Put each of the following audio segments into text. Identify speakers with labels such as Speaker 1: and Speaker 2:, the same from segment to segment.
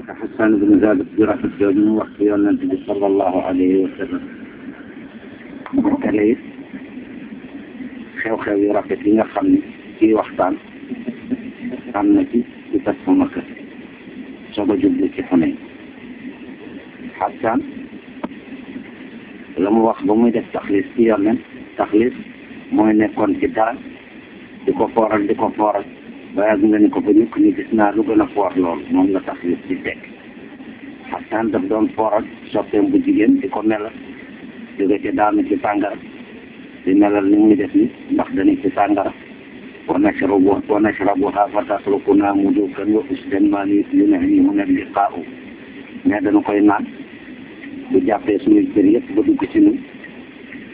Speaker 1: حسان بن ثابت برافة جوجم وقت النبي صلى الله عليه وسلم كليس xew-xew yu rafet yi nga xam ne ci waxtaan am na ci tas Makka soog a jublu ci Xunayn Xasaan la mu wax ba muy def taxliis ci yonent taxliis mooy nekkoon ci dara di ko fooral ba yàgg nga ni ko ba ñukk ni gis naa lu gën a foor loolu moom la taxliis ci teg Xasaan daf doon fooral soppeem bu jigéen di ko melal jóge ci daanu ci tàngara di melal ni muy def ni ndax dañuy ci sàngara wa nashrabuha fa tatrukuna mudukan wa usdan ma yunahihuna liqaa'u mais dañu koy naan bu jàppee suñuy cër yëpp ba dugg ci ñun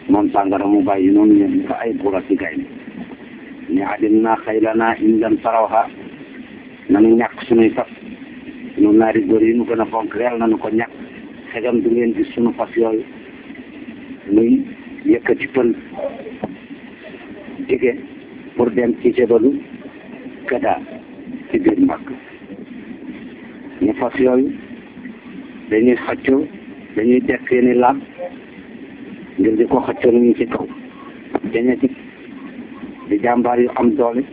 Speaker 1: moom sàngara mu bàyyi noonu ñu ko ay bura ci gay ni adimna xaylana in lam tarawha nanu ñàkk suñuy fas suñu naari góor yi nu gën a fonk reel nanu ko ñàkk xegam du ngeen gis suñu fas yooyu muy yëkkati pël jigéen pour dem ci jabalu Kada ci biir Makka ñu fas yooyu dañuy xëccoo dañuy dekk seeni laam ngir di ko xëccoo ñu ci kaw dañu ci di jàmbaar yu am doole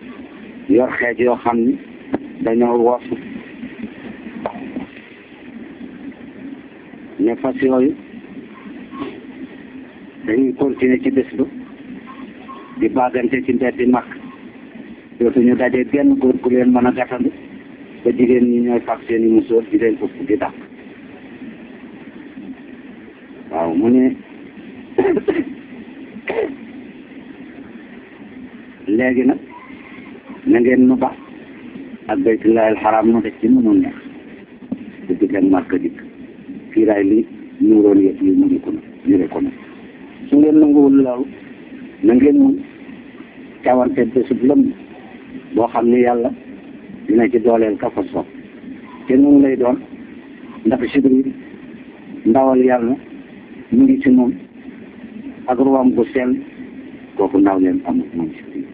Speaker 1: yor xeej yoo xam ni dañoo woosu ne fas yooyu dañuy continuer ci bés ba di baagante ci mbedd di mag dootuñu dajee benn góor gu leen mën a gàttandu ba jigéen ñi ñooy fag seen i musóor di leen ëpp di dàq waaw mu ne léegi nag na ngeen nu ba ak baytullaahil xaraam nu def ci mënu neex di leen Makka dikk kiiraay li nuuroon yëpp yi mu ko na su ngeen nanguwul loolu na ngeen mun cawante bésub lëmm boo xam ni yàlla dina ci dooleel ka fa soob te noonu lay doon ndax Jibril ndawal yàlla mu ngi ci moom ak ruwaam bu sell kooku ndaw leen amul moom Jibril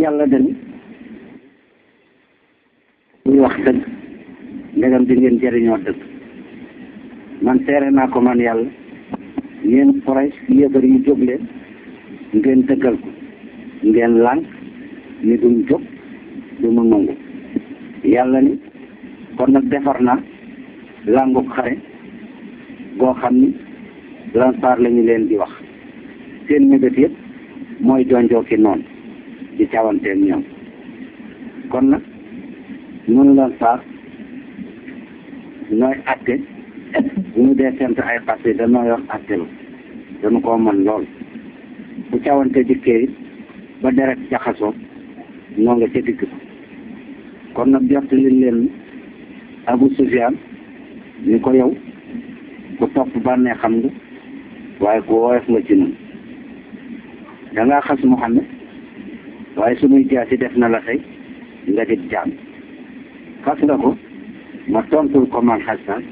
Speaker 1: yàlla dañu muy wax dëgg ndegam di ngeen jëriñoo dëgg man seere naa ko man yàlla yéen Quraysh yéefar yi jóg leen ngeen dëggal ko ngeen lànk ni duñ jóg du mu nangu yàlla ni kon nag defar naa làngu xare boo xam ni Lansaar la ñu leen di wax seen mébét yëpp mooy jonjoo ki noonu di cawanteen ñoom kon nag ñun Lansaar ñooy atte bu ñu dee sent ay xase dañoo yor attelu dañu koo mën lool bu cawante dikkee it ba deret jaxasoo noo nga ca digg kon nag jot li leen Abu Sufyaan ni ko yow ku topp bànnee xam nga waaye ku woyof nga ci nun dangaa xas Muhammad waaye sunuy jaasi def na la tey nga di jaam xas nga ko ma tontul ko man Xasaan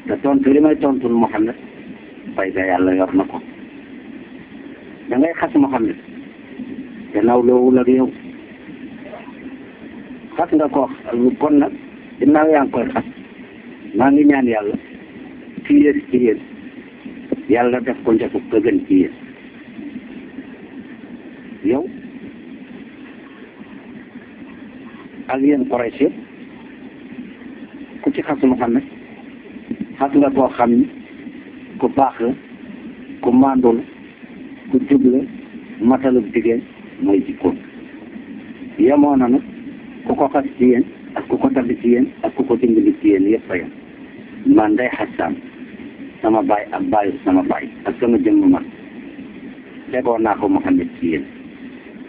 Speaker 1: te tontu li may tontul Muhammad fay ga yàlla yor na ko da ngay xas Muhammad te nawloowul ak yow xas nga ko kon nag ginnaaw yaa ngi koy xas maa ngi ñaan yàlla ci yéen yàlla def ko njëkk ka gën ci yéen yow ak yéen Quraysh yëpp ku ci xas Muhammad xas nga koo xam ni ku baax la ku maandu la ku jub la matalub jigéen mooy jikkoon yemoo na nag ku ko xas ci yéen ak ku ko tabb ci yéen ak ku ko dimbali ci yéen yëpp a yem man day Xasaan sama baay ak baayu sama baay ak sama jëmm man tegoon naa ko Muhammad ci yéen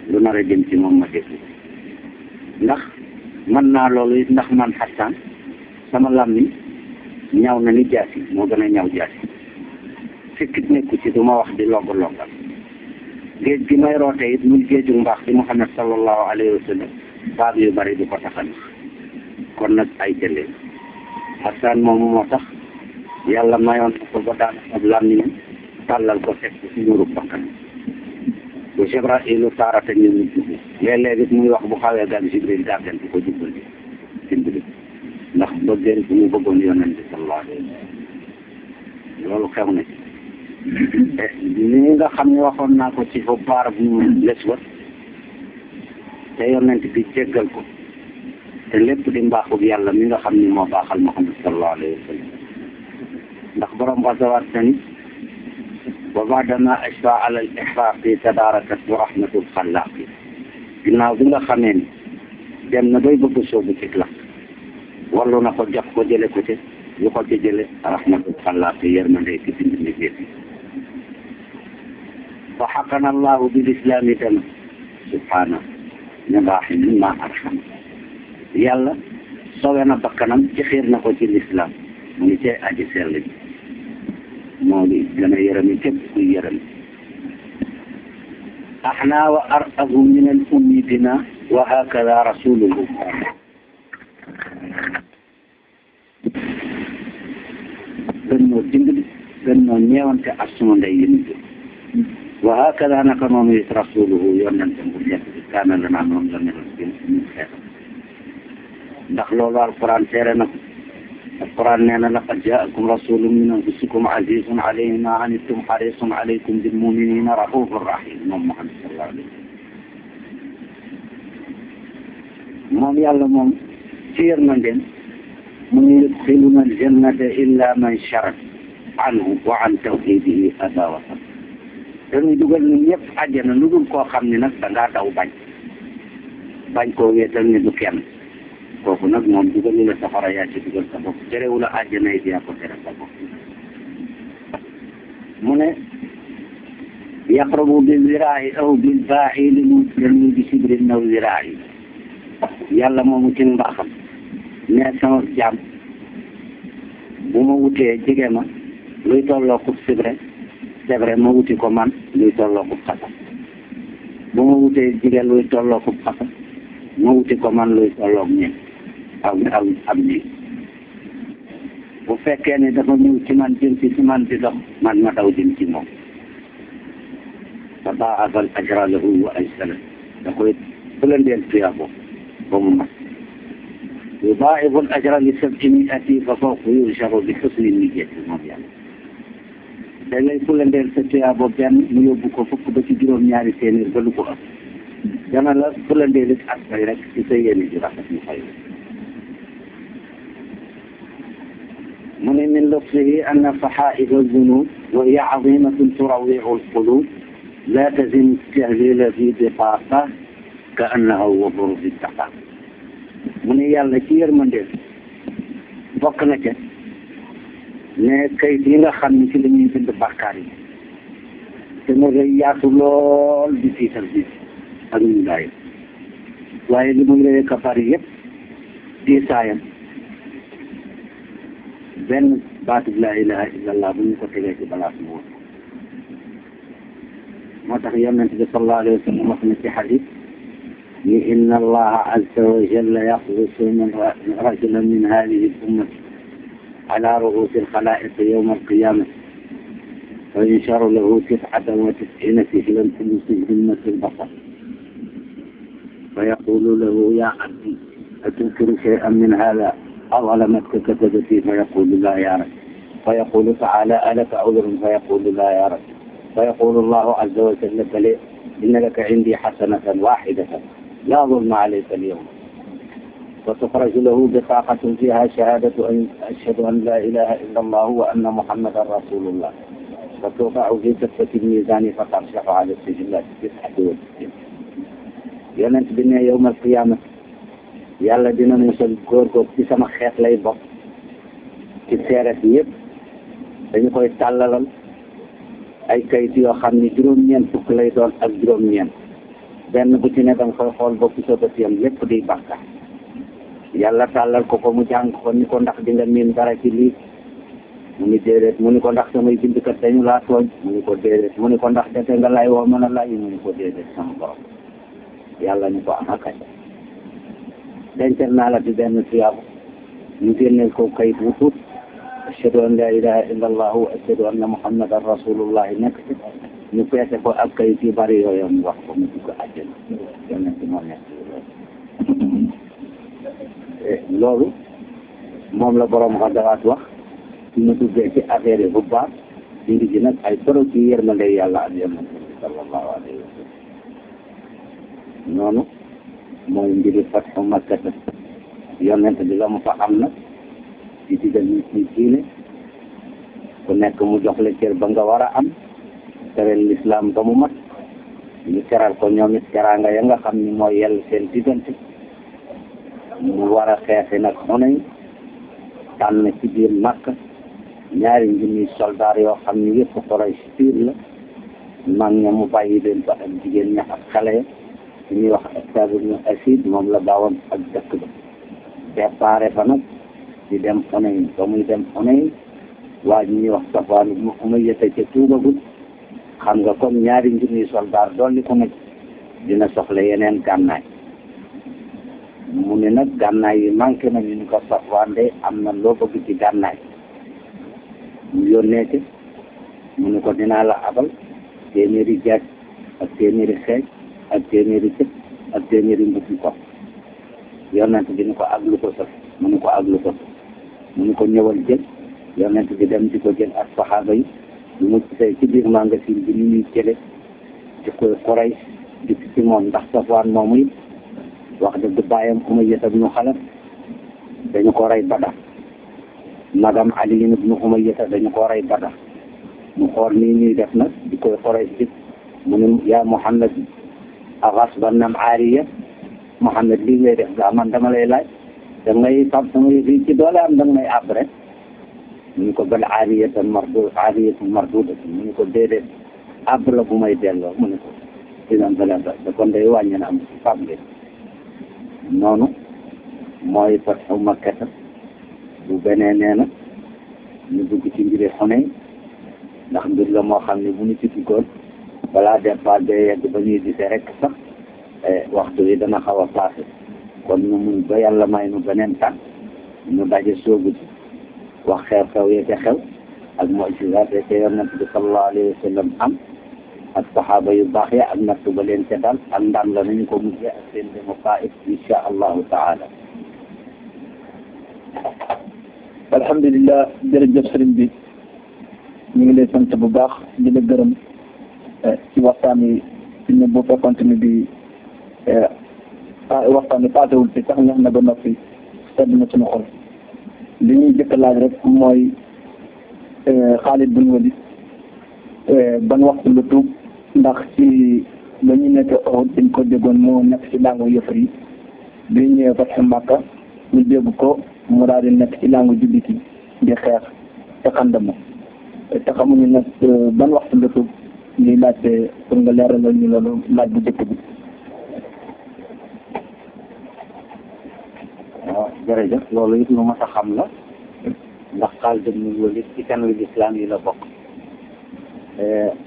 Speaker 1: lu nar a jëm ci moom ma dégg ndax mën naa loolu it ndax man Xasaan sama làmmiñ ñaw na ni jaasi moo gën a ñaw jaasi fikkit nekku ci du ma wax di loggal géej gi may roote it muy géeju mbaax di Muhammad sallallahu alayhi wa sallam baab yu bari du ko taxan kon nag ay jëlee Xasaan moomu moo tax yàlla mayoon ko ba daan ab làmmiñam tàllal ko fekk ci ñurub bakkan bu Jibril taarata ñu mu jublu léeg-léeg it muy wax bu xawee gal Jibril gàgganti ko jubbal dimbali ndax bëggeel bu mu bëggoon yonent bi sallallahu alayhi wa sallam loolu xew na ci li nga xam ne waxoon naa ko ci fa baar bu les ba te yonent bi jéggal ko te lépp di mbaaxu yàlla mi nga xam ni moo baaxal Muhammad sallallahu alayhi wa sallam ndax borom xasawaat na ni wa baadama ashfa ala al ihraqi tadaarakat wa rahmatul xallaqi ginnaaw bi nga xamee ni dem na bay bëgg soobu ci la wallu na ko jox ko jële ko ci yu ko ci jële rahmatul xallaqi yërmande ki bind ni gépp fa xaqana allahu bil islami tam subhana ne baaxi min ma arham yàlla sowe na bakkanam ci xiir na ko ci l'islam mu ngi cee aji sell ji moo di gën a yërëmi képp kuy yërëmi ahna wa arabu min al ummi bina wa hakada rasuluhu gën noo dimbali gën noo ñeewante ak sunu ndey yi nit wa hakada naka noonu it rasuluhu yonente bu seet bi kaana la naa noonu la meloon ci ñu xeetam ndax loolu alquran seere na ko alquran nee na laqad jaakum rasulun min anfusikum azizun alayhi ma anittum harisun alaykum bil muminina raufur rahim moom Muhammad sallallahu alayhi wa sallam moom yàlla moom ci yërmandeem mu ngi yudxiluna aljannata illa man sharat anhu wa an tawhidihi aba wa sab dañuy dugal ñun ñëpp àjjana lu dul koo xam ni nag da ngaa daw bañ koo wéetal ni du kenn kooku nag moom dugal la safara yaa ci dugal sa bopp terewu la àjjana yi yaa ko tere sa bopp mu ne yaqrabu bil wiraayi aw bil baaxi li mu dañuy bi sibrin naw wiraayi yàlla moomu ci mbaaxam ne sama jaam bu ma wutee jege ma luy tolloo kub sibre c'est vrai ma wuti ko man luy tolloo kub xasa bu ma wutee jege luy tolloo kub xasa ma wuti ko man luy tolloog ñeent am nii bu fekkee ne dafa ñëw ci man jëm ci man di dox man ma daw jëm ci moom fa daafa al ajra lahu wa ajsala da koy bëlandeel tuyaabo ba mu mat yudaa'ifu al ajra li sab'i mi'ati fa fawqa yusharu bi husni niyyati moom yàlla da lay bëlandeel sa tuyaabo benn mu yóbbu ko fukk ba ci juróom-ñaari téeméer ba lu ko ëpp dana la bëlandeel it ak fay rek ci sa yéene ji rafet mu fay mu ne min lutfihi anna saxaa'ifa zunub wa hiya azimatun turawwi'u al-qulub la tazin tahlila fi biqaaqa ka annaha wabru fi taqaa mu ne yàlla ci yërmandeem bokk na ca ne kayit yi nga xam ne ci la ñuy bind bàkkaar yi te mu rëy yaatu lool di tiital bi ak ñu daay waaye li muy rëy kafaar yi yëpp diisaayam benn baatu laa ilaha illallah bu ñu ko tegee ci balaas mu woon moo tax yonent bi sallallahu alayhi wa sallam wax na ci xadis ni inna allaha azza wa jalla yaxlusu min rajulan min hadihi l ummati ala ruusi alxalaiq yowma alqiyamati fa yunsharu lahu 99 sijlan kullu sijlin mislu albasar fa yaqulu lahu ya abdi atunkiru shay'an min hada أظلمتك كتبتي فيقول لا يا رب فيقول تعالى ألك عذر فيقول لا يا رب فيقول الله عز وجل لي إن لك عندي حسنة واحدة لا ظلم عليك اليوم وتخرج له بطاقة فيها شهادة أن أشهد أن لا إله إلا الله وأن محمدا رسول الله وتوضع في كفة الميزان فترشح على السجلات 99 يونس بنا يوم القيامة yàlla dina musal góor góor ci sama xeet lay bokk ci seeret yëpp dañu koy tàllalal ay kayit yoo xam ni juróom-ñeent fukk lay doon ak juróom-ñeent benn bu ci ne da nga koy xool bokk sa bët yam lépp di bàkkaar yàlla tàllal ko mu jàng ko ni ko ndax di nga miin dara ci lii mu ni déedéet mu ni ko ndax samay bindkat dañu laa tooñ mu ni ko déedéet mu ni ko ndax defe nga lay woo mën a lay mu ni ko déedéet sama borom yàlla ni ko am akay dencal naa la di benn tuyaab ñu génneel ko kayit wu tuut ashhadu an la ilaha illa allah wa ashhadu anna muhammadan rasulullah nekk ci ñu peese ko ak kayit yu bari yooyu mu wax ko mu dugg àjjana yonent moo nekk loolu moom la borom xadawaat wax suñu duggee ci affaire yi bu baax indi ji nag ay toro ci yërmande yàlla ak yonent bi sallallahu alayhi wa sallam noonu mooy mbiri fatxu makkata yonent bi la mu fa am nag di digal nit ñi diine ku nekk mu jox la cër ba nga war a am teral lislaam ba mu mat ñu teral ko ñoom it teraanga ya nga xam ni mooy yell seen diggante mu war a xeexi nag Xunayn tànn ci biir Makka ñaari junni soldaar yoo xam ni yëpp Quraysh piir la mag ña mu bàyyi leen ba ak jigéen ña ak xale ya su ñuy wax Astaad ibn Asiid moom la baawoon ak dëkk ba déparé fa nag di dem Xunayn ba muy dem Xunayn waa ji ñuy wax Safwaan ibn Umayya ca tuubagul xam nga comme ñaari junni soldaar dolli ko nag dina soxla yeneen gànnaay mu ne nag gànnaay yi manqué na ñu ni ko Safwaan de am na loo bëgg ci gànnaay mu yónnee ci mu ne ko dinaa la abal téeméeri jaaj ak téeméeri xeej ak téeméeri cëp ak téeméeri mbubbi ko yonent bi ni ko ak lu ko sëf mu ne ko ak lu ko sëf mu ne ko ñëwal jël yonent bi dem di ko jël ak saxaaba yi lu mu gisee ci biir magasin bi ni ñuy jële di koy Quraysh di ci moom ndax Safwaan moomu it wax dëgg bàyyam Umayya ibnu Xalaf dañu ko rey Badar magam Ali ibnu Umayya dañu ko rey Badar mu xool nii ñuy def nag di koy Quraysh di mu ne yaa Muhammad aghasban am aariya Muhammad lii ngay def gaa man dama lay laaj da ngay fab sama yëf ci doole am da nga may après mu ni ko bal aariyatan mardudatan mu ni ko déedéet àbb la bu may delloo mu ni ko idan fala da kon day wàññi na am ci fab leen noonu mooy fatxu Makkata bu benee nee na ñu dugg ci mbiri Xunayn ndax mbir la moo xam ne bu ñu ci duggoon balaa départ day yegg ba ñuy gisee rek sax waxtu yi dana xaw a passé kon ñu muñ ba yàlla may nu beneen tànk ñu daje soogu ci wax xew-xew yi ca xew ak mu'jizaat yi ca yonent bi sallallahu alayhi wa sallam am ak saxaaba yu baax ya ak nattu ba leen ca dal ak ndam la nañu ko mujjee ak seen demu Taif insha allahu taala.
Speaker 2: alhamdulilah jërëjëf sëriñ bi ñu ngi lay sant bu baax di la gërëm ci waxtaan wi ci ne bu fekkonte ni bi waxtaan wi paasewul ci sax ñax na ba noppi sedd na suñu xol li ñuy jëkk laaj rek mooy Xaalid bun Walid ban waxtu la tuub ndax ci ba ñu nekk Uhud dañ ko déggoon moo nekk ci làngu yëfar yi bi ñëwee Fathu Makka ñu dégg ko mu daal di nekk ci làngu jullit yi di xeex te xandama te xamuñu nag ban waxtu la tuub ñuy laajte pour nga leeralal ñu loolu laaj bu jëkk bi.
Speaker 1: waaw jërëjëf loolu it lu ma sa xam la ndax Xaalid ibn Walid ci kanamu lislaam yi la bokk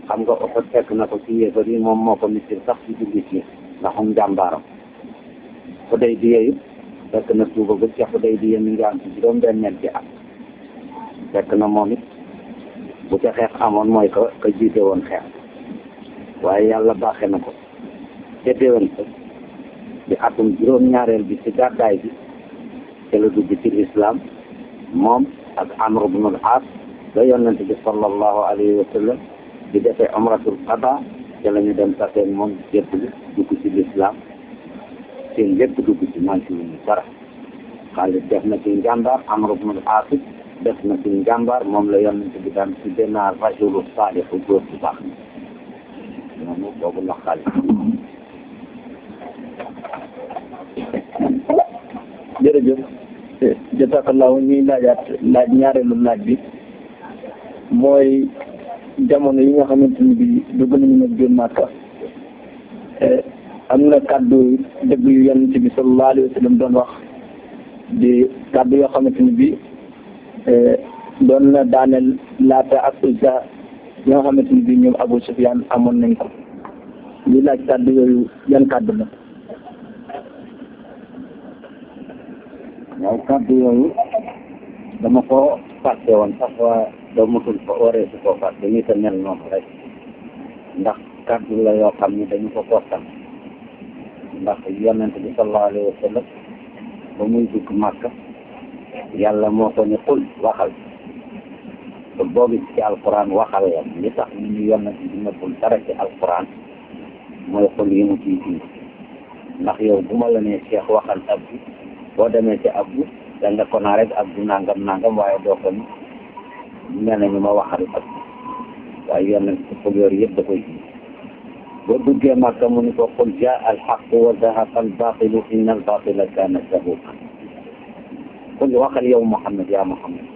Speaker 1: xam nga Uhud fekk na ko ci yéefar yi moom moo ko mitir sax ci jullit yi ndaxum jàmbaaram Hudaybiya yi fekk na tuuba ba ci Hudaybiya mi ngi am ci juróom-benneel ci at fekk na moom it bu ca xeex amoon mooy ka jiite woon xeex waaye yàlla baaxe na ko ca déwén sa di atum juróom-ñaareel bi ci gàddaay bi te la dugg ci lislaam moom ak Amr ibn al-As ba yonent bi sallallahu alayhi wa sallam di defee umratul qada te la ñu dem taseen moom yëpp dugg ci lislaam seen lépp dugg ci manqué wu ñu dara Xaalid def na ci njàmbaar Amr ibn al-As def na ci njàmbaar moom la yonent bi daan ci benn rajulu saalihu góor bu baax noonu boobu la Xaalid.
Speaker 2: jërëjëf jazakallahu ñuy laaj ñaareelu laaj bi mooy jamono yi nga xamante ni bi dugg nañu nag biir Màkka am na kàddu dëgg yu yonent bi sallallahu alayhi wa sallam doon wax di kàddu yoo xamante ni bi doon na daaneel Laata ak Uzza yi nga xamante ni bi ñoom Abu Sufyaan amoon nañ ko ñuy laaj kàddu yooyu yan kàddu la.
Speaker 1: waaw kàddu yooyu dama ko fàtte woon sax waa doo mutul ko waree si koo fàtte ni te mel noonu rek ndax kàddu la yoo xam ni dañu ko kottal ndax yonent bi sallallahu alayhi wa sallam ba muy dugg Màkka yàlla moo ko ne qul waxal te boobu ci alquran waxal la li tax ñu yonent bi nekkul dara ci alquran mooy xol yi mu ciy indi ndax yow bu ma la nee Cheikh waxal abdu boo demee ci abdu da nga ko naa rek abdu nangam nangam waaye doo ko ni mel na ñu ma waxal abdu waaye yonent ci xol yooyu yëpp da koy indi boo duggee Makka mu ni ko qul jaa al haqq wa zahaqa al batilu inna al batila kaana zahuuqa qul waxal yow Muhammad yaa Muhammad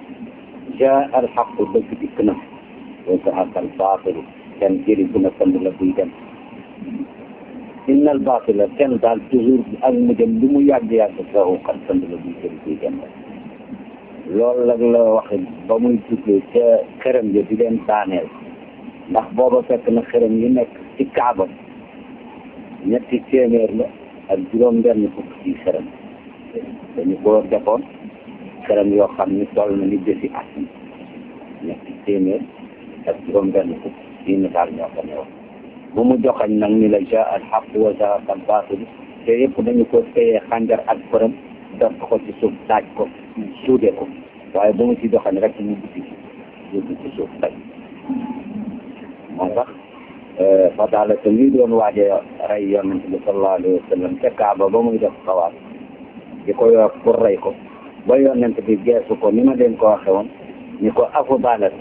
Speaker 1: jaa al haqq dëgg dikk na wa zahaqa al batilu kenn jëri bu na kënd la buy dem inna al batila kenn daal toujours ak mu dem lu mu yàgg-yàgg zahuuqa kënd la buy jëri buy dem loolu la la waxe ba muy duggee ca xërëm ya di leen daaneel ndax booba fekk na xërëm yi nekk ci Kaaba ñetti téeméer la ak juróom-benn fukk ci xërëm dañu ko defoon xërëm yoo xam ni toll na ni bési at ñetti téeméer ak juróom-benn fukk ci misaal ñoo ko newoon bu mu joxañ nag ni la jaa al haqq wa zahaqa al baatil te yëpp dañu ko téyee xànjar ak përëm def ko ci suuf taaj ko suude ko waaye bu mu ci joxañ rek mu dugg ci suuf taj moo tax Fadala te muy doon waaje rey yonent bi sallallahu alayhi wa sallam ca Kaaba ba muy def xawaat di ko yor pour rey ko ba yonent bi geesu ko ni ma leen ko waxe woon ni ko afu balat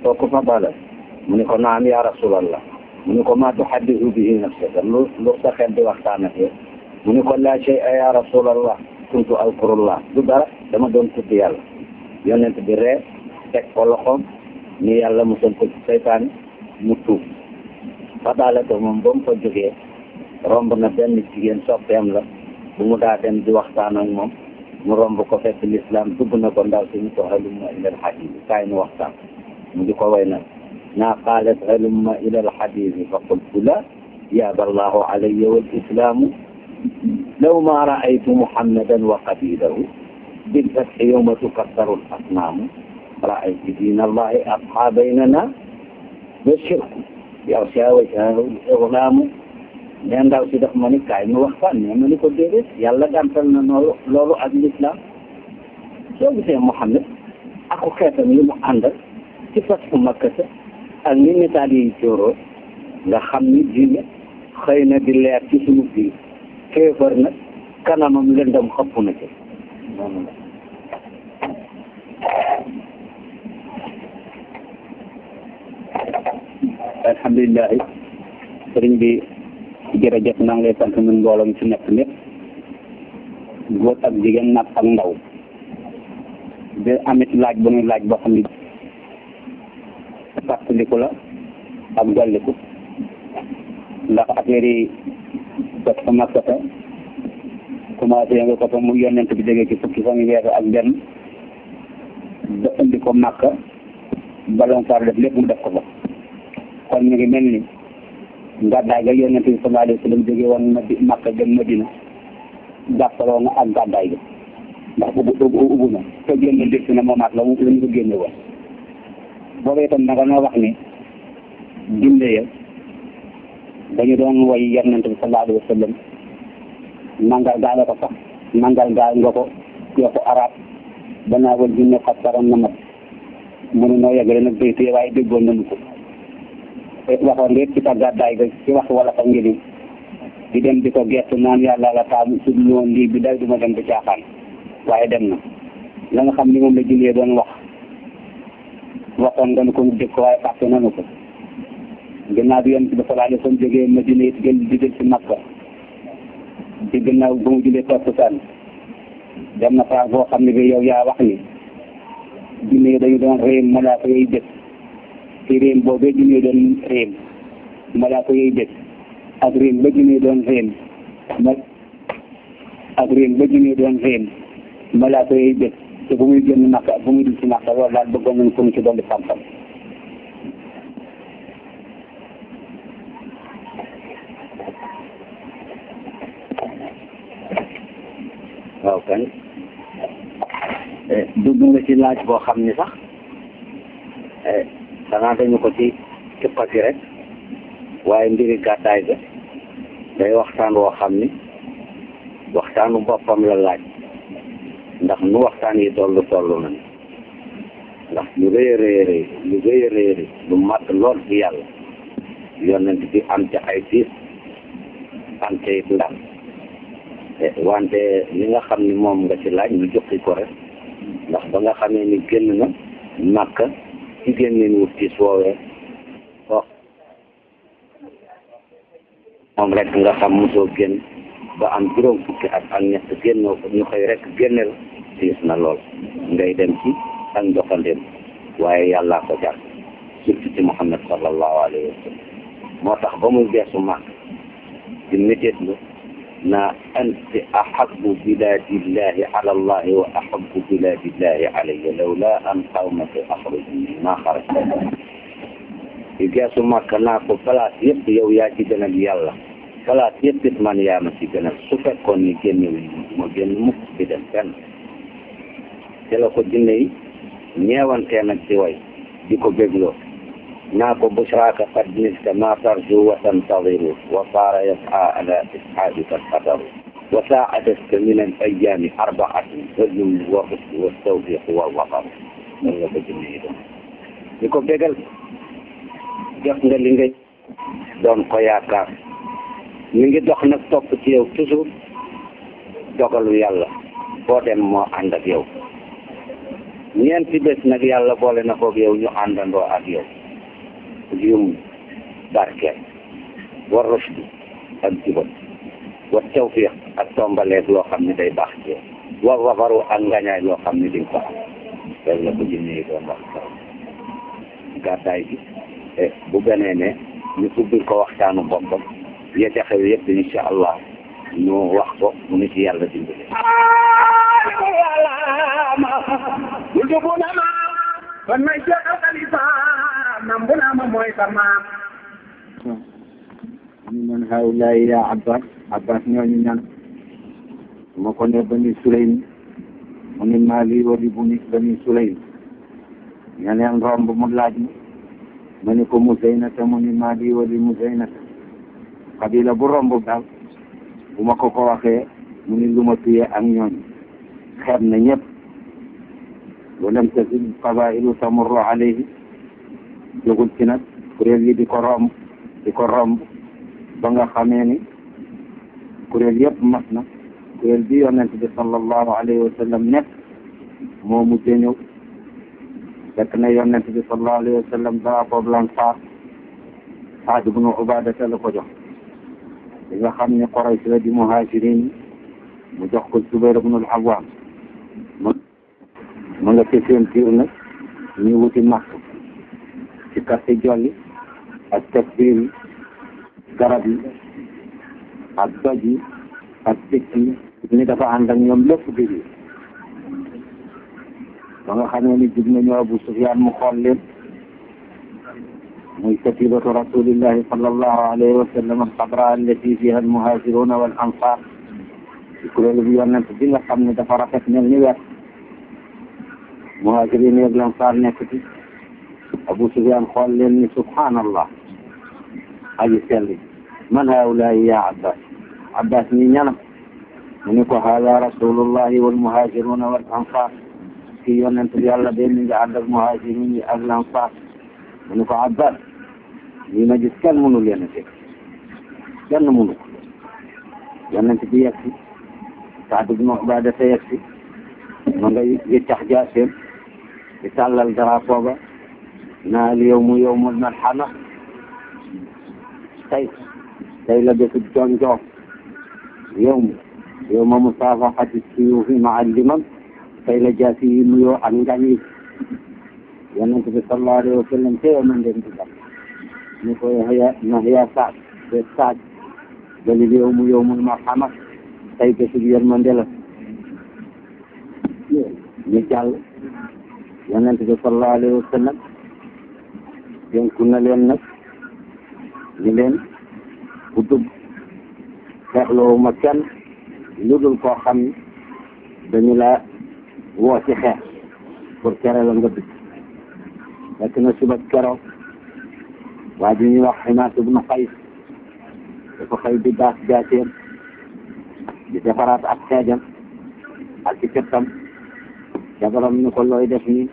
Speaker 1: kooku fa balat mu ni ko naam ya rasulallah mu ni ko maa tuhaddisu bihi nafsaka lu sa xel di waxtaan ak yow mu ni ko laa shay'a ya rasulallah kuntu alkurullah du dara dama doon tudd yàlla yonent bi ree teg ko loxoom ni yàlla musal ko ci seytaane mu tuub Fadala te moom ba mu fa jógee romb na benn jigéen soppeem la bu mu daa dem di waxtaan ak moom mu romb ko fekk l'islam dugg na ko ndaw si ñu ko halumma ilal hadith kaay nu waxtaan mu di ko way na naa qaalat halumma ilal hadith fa qultu la yaaba allahu alayya wal islamu law ma raaytu muhammadan wa qabilahu bil fathi yawma tukassaru al asnaamu raaytu diina allahi abqa baynana wa shirku yow si awa islaamu ne ndaw si daf ma ni kaay ñu waxtaan ne ma ni ko déedéet yàlla gàntal na loolu ak l'islam soo gisee Muhammad ak ko xeetam yi mu àndal ci fathu Makka ak ni misaal yi cóoroo nga xam ni diine xëy na di leer ci suñu biir kéefar nag kanamam lëndam xëpp na ci noonu la
Speaker 2: alhamdulilah sëriñ bi jërëjëf maa ngi lay sant ñun mbooloo mi ci nekk lépp góor ak jigéen nag ak ndaw de amit laaj bu ñuy laaj boo xam ne fàttaliku la ak dolliku ndax affaire yi def ko makkata commencé nga ko fa mu yonent bi jógee ci fukki fan weer ak benn ba indi ko Makka baloon far def lépp mu def ko fa kon ñu ngi mel ni gàddaay ga yonent bi sallallahu alayhi wa sallam jóge woon Makka dem Madina jàppaloo na ak gàddaay ga ndax ubbu na te génn dégg na moomaat la mu ñu ko génne woon boobu itam nanga noo wax ni jinne ya dañu doon woy yonent bi sallallahu alayhi wa sallam nangal gaa nga ko sax nangal gaa nga ko yokku arab danaa wal jinne xasaran na mat mënu noo yeggale nag day téye waaye déggoon nañu ko waxoon nga ci sa gàddaay ga ci wax wala fa ngeen di dem di ko gerte naan yàlla la taamu su dul woon lii bi day duma dem di caaxaan waaye dem na la nga xam ni moom la jinne doon waxoon nga ne ko mu dégg ko waaye fàtte nañu ko ginnaaw bi yonent bi sallallahu alayhi wa sallam jógee Madina it gën di jël ci Makka ci ginnaaw ba mu julee takkusaan dem na fa boo xam ne bi yow yaa wax ni jinne yi dañu doon réem malaaka yooyu dëkk ci réem boobee jinne doon réem malaaka yooyu dëkk ak réem ba jinne doon réem ak réem ba jinne doon réem malaaka yooyu dëkk te bu muy génn Makka bu muy dul ci Makka loolu daal bëggoon nañ ko mu ci dolli xam-xam
Speaker 1: waaw kay dugg nga ci laaj boo xam ni sax xanaa dañu ko ci cippati rek waaye mbiri gàddaay ga day waxtaan woo xam ni waxtaanu boppam la laaj ndax nu waxtaan yi tollu nañ ndax lu rëy a rëy lu mat lool ci yàlla yonent bi am ca ay tiis am ca it ndam wante li nga xam ni moom nga ci laaj ñu joxi ko rek ndax ba nga xamee ni génn na Makka ci génneen wut tiis woowee moom rek nga xam mosoo génn ba am juróom fukki at ak ñett génnoo ko ñu koy rek génneel tiis na lool ngay dem ci ak ndoxandeem waaye yàllaa ko jar surtout ci Muhammad sallallahu alayhi wa sallam moo tax ba muy geesu màgg di métit lu na anti ahabbu biladillahi ala allahi wa ahabbu biladillahi alayya lawla an qawmaka akhrajuni ma xarajta di geesu màgg naa ko place yëpp yow yaa ci gënal yàlla place yëpp it man yaa ma ci gënal su fekkoon ni génnewu ma génn mukk di dem fenn te la ko jinne yi ñeewantee nag ci way di ko bégloo naa ko bushraka qad nilta ma tarju wa tantadiru wa saara yas'a ala ishaabika alqadaru wa saa'adatka min al ayyaami arba'atun rajul wa husn wa tawfiq wa waqar loolu la ko jinne yi doon di ko bégal jot nga li nga doon ko yaakaar ñu ngi dox nag topp ci yow toujours dogalu yàlla boo dem moo ànd ak yow ñeenti bés nag yàlla boole na koog yow ñu àndandoo ak yow yum barkeel war rushd ak jubal wa tawfiq ak tombaleeg loo xam ne day baax ci yow war wafaru ak ngañaay loo xam ne di nga ko am loolu la ko jinne yi doon wax gàddaay gi bu benee ne ñu ubbil ko waxtaanu boppam ya ca xew yëpp insha allah ñu wax ko mu ni ci yàlla dimbali
Speaker 3: yujubunama kon may Cheikh Al Khalifa nambunama mooy sama
Speaker 2: ñu man haulaay ya Abbas ñooñu ñan ma ko ne bani Sulaym mu ni maali wali buni bani Sulaym ñeneen romb mu laaj ma ni ko Muzaynata mu ni maali wali Muzaynata xabila bu romb daal bu ma ko waxee mu ni lu ma tuyee ak ñooñu xeeb na ñëpp walam tazid qabailu tamurru alayhi jógul ci nag kuréel yi di ko romb ba nga xamee ni kuréel yëpp mat na kuréel bi yonent bi sallallahu alayhi wa sallam nekk moo mujj ñëw fekk na yonent bi sallallahu alayhi wa sallam drapeau blanc Saad ibnu Ubaadata la ko jox li nga xam ne Quraysh la di muhajirin mu jox ko Zubayr ibnu al-Awwam ma nga ci seen biir nag ñu wuti Makka ci kàtti jolli ak takbiir yi garab yi ak doj yi ak picc yi ni dafa ànd ak ñoom lépp biir ba nga xamee ni jub nañu Abu Sufyaan mu xool leen muy katilatu rasulillahi sallallahu alayhi wa sallam al-xadra allati fiha al-muhajiruna wal ansar ci kuréel bi yonent bi nga xam ne dafa rafet mel ni weer muhajirin ak ansar nekk ci Abu Sufyaan xool leen ni subhanallah aji selli man haulaay ya Abbas ñi ñanam mu ni ko hada rasulullahi wal muhajiruna wal ansar ki yonent bi yàlla de mi nga ànd ak muhajirin yi ak ansar mu ni ko Abbas ñi ma gis kenn mënu leen a teg kenn mënu ko yonent bi yegg si Saad ibn Ubaada te yegg si ma ngay yëccax jaaseem di tàllal drapeau ba naa al yawmu yawmul malhama tey la bésu jonjoo yawma musaafahati suyuufi ma'a al-limam tey la jaasi yi nuyoo ak ngañ yi yonent bi sallallahu alayhi wa sallam te man leen di dal ni ko ya Saad te Saad balil yawmu yawmul malhama tey bésu yërmande la ñu jàll yonent bi sallallahu alayhi wa sallam dénku na leen nag ñu leen bu dugg xeexloo ma kenn lu dul koo xam ni dañu la woo ci xeex pour tere la nga dugg fekk na suba keroog waa ji ñuy wax Himaas ibnu Qays dafa xëy di daas jaaseem di defaraat ak xeejam ak ci këttam
Speaker 1: jabaram ni ko looy def nii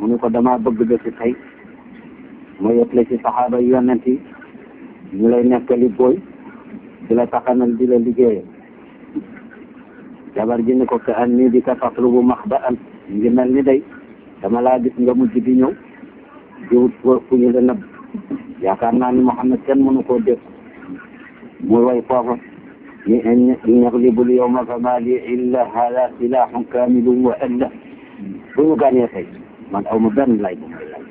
Speaker 1: mu ni ko damaa bëgg bési tey ma yëtle ci saxaaba yonent yi ñu lay nekkali booy di la taxanal di la liggéeye jabar ji ni ko ka an nii di ka tatlubu maxba'an ngi mel ni day dama laa gis nga mujj di ñëw di wut fu ñu la nëbb yaakaar naa ni Muhammad kenn mënu koo dégg muy way foofa ni in yaglibul yawma fama li illa hada silahun kamilun wa illa bu ñu gànnee tey man aw ma benn lay bu may lay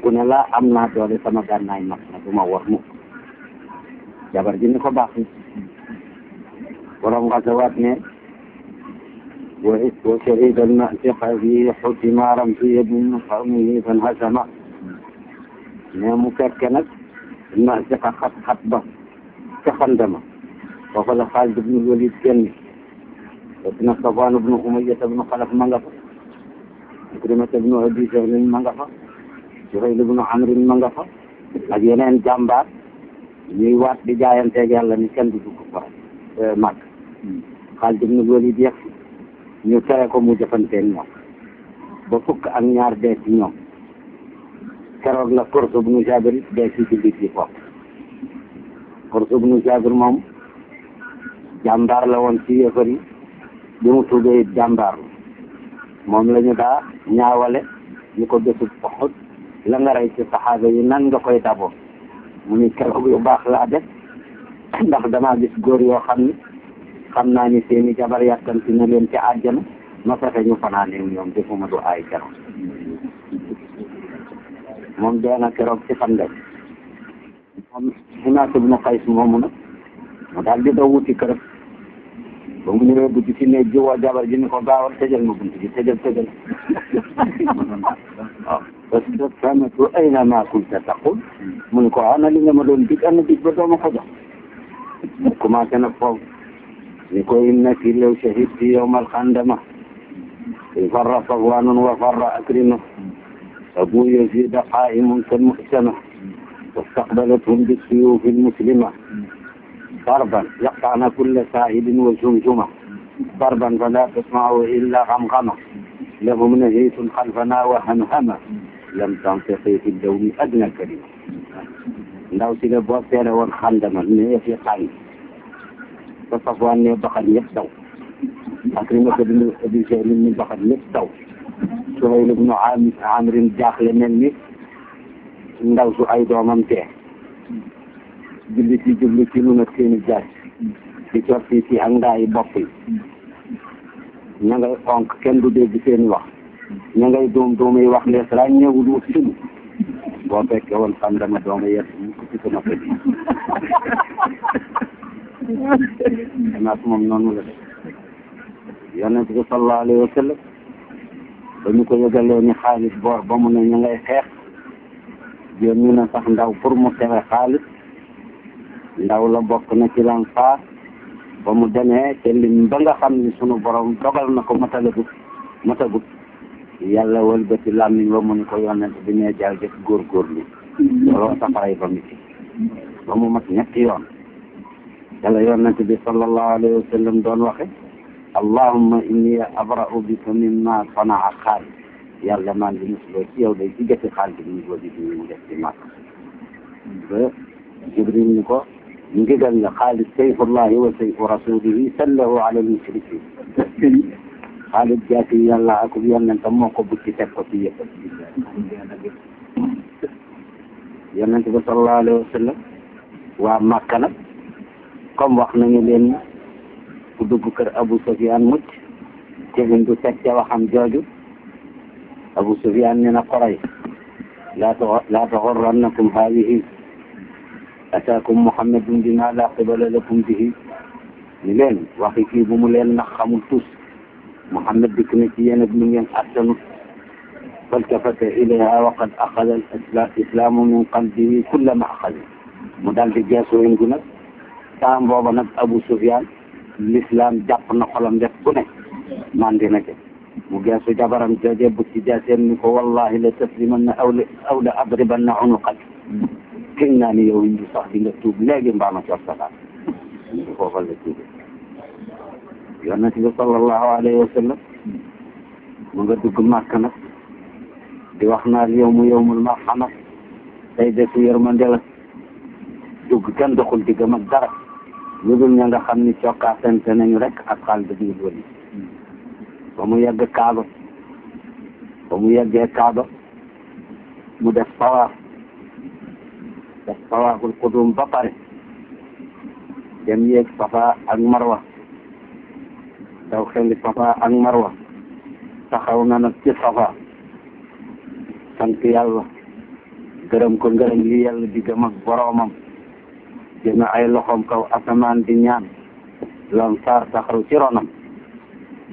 Speaker 1: ku ne laa am naa doole sama gànnaay mat na du ma war mukk jabar ji ni ko baax ni borom xasawaat ne wa shahida al-ma'tiqa fi hutimaram fi yadin qawmihi fanhasama ne mu fekke nag ma'tiqa xat ba ca xandama foofu la Xaalid ibn Walid kenn fekk na Safwaan ibn Umayya ibn Xalaf ma nga fa Ikrimata ibn Abi Jahl ma nga fa Suhayl ibn Amr ma nga fa ak yeneen jàmbaar ñuy waat di jaayanteeg yàlla ni kenn du dugg fa mag Xaalid ibn Walid yegg ñu tere ko mu jëfanteeg ñoom ba fukk ak ñaar dee ci ñoom keroog la Qurs ibn Jaabir dee ci jullit yi foofu Qurs ibn Jaabir moom jàmbaar la woon ci yëfër yi bi mu tuubee jàmbaar la moom la ñu daa ñaawale ñu ko bésub Uhud la nga rey ci saxaaba yi nan nga koy daboo mu ni keroog yu baax laa def ndax damaa gis góor yoo xam ni xam naa ni seeni jabar yàkkamti na leen ci àjjana ma fexe ñu fanaane ñoom defuma du ay keroog moom dee na keroog ci Xandaq moom Himaas ibn Qays moomu nag mu daal di daw wuti kër ba mu ñëwee bu ci ne jiwoo jabar ji ni ko gaawal tëjal ma bunt bi tëjal waaw parce que famatu ayna ma kunta taqul mu ni ko ana li nga ma doon dig ana dig ba dooma ko jox mu commencé nag foofu ni ko innaki law shahidti yawma al-khandama farra Safwanun wa farra Akrima Abu Yazid qa'imun kal-mu'tama واستقبلتهم بالسيوف المسلمة ضربا يقطعن كل ساعد وجمجمة ضربا فلا تسمعوا إلا غمغمة لهم نهيت خلفنا وهمهمة لم تنطقي في الدوم أدنى كلمة ndaw si la boo seere woon xandama ne fi xaay ba Safwaan ne baxal ñëpp daw Akrimata ibn Abi Jahl ni baxal ñëpp daw Suhayl ibn Amr jaaxle mel ni ndaw su ay doomam tee jullit yi jublu ci lu nag seeni jaay di cotti ci ak ndaayi bopp yi ña ngay onk kenn du dégg seeni wax ña ngay doom yi wax lees ràññeewul wut sunu boo fekkee woon xam dama dooma yet mu ko ci sama kër yi Himaas moom noonu la def Yonent bi sallallahu alayhi wa sallam ba ñu ko yëgalee ni Xaalid boor ba mu ne ña ngay xeex yónni na sax ndaw pour mu tere Xaalid ndaw la bokk na ci Ansaar ba mu demee te lim ba nga xam ni sunu borom dogal na ko matagut yàlla wëlbati làmmiñ ba mu ni ko yonent bi nee jaay def góorgóorlu looloo safaray ba mu ci ba mu mat ñetti yoon yàlla yonent bi sallallahu alayhi wa sallam doon waxe allahumma inni abra'u bika mimma sanaa Xaalid yàlla maa ngi musuloo ci yow day ci gëstu Xaalid bi ñu di mu def ci Makka ba Jibril ni ko ndigal la Xaalid sayfullahi wa sayfu rasulihi sallahu ala al-mushrikin Xaalid jaasi yàlla ak yonentam moo ko bucci teg ko ci yëpp yonent bi sallallahu alayhi wa sallam waa Makka nag comme wax nañu leen ku dugg kër Abu Sufyaan mucc te Hindu teg ca waxam jooju Abu Sufyaan nee na Quraysh laa taxurrannakum haadihi ataakum Muhammadun bimaa laa qibala lakum bihi ni leen waxi kii bu mu leen nax xamul tus Muhammad dikk na ci yéen ak lu ngeen attanu faltafata ilayha wa qad axada al-islaamu min qalbihi kulla ma axada mu daal di geesoo indi nag temps booba nag Abu Sufyaan l'islam jàpp na xolam def ku ne mandi na ca mu geesu jabaram jooje bu ci jaaseen ni ko wallahi la taslimanna aw la adribanna unuqak gën naa ni yow indi sax di nga tuub léegi mbaa ma coor salaat foofa la tuube yonent bi sallallahu alayhi wa sallam mu nga dugg màkk nag di wax naa yawmul marhama tey de su yërmande la dugg kenn doxul diggam ak dara lu dul ña nga xam ni cokkaasante nañu rek ak Xaalid ibn Walid ba mu yegg Kaaba ba mu yeggee Kaaba mu def tawaaful qudum ba pare dem yéeg Safa ak Marwa daw xeli Safa ak Marwa taxaw na nag ci Safa sant yàlla gërëm ko ngërëm li yàlla diggam ak boroomam dina ay loxoom kaw asamaan di ñaan Lansaar taxaw ci ronam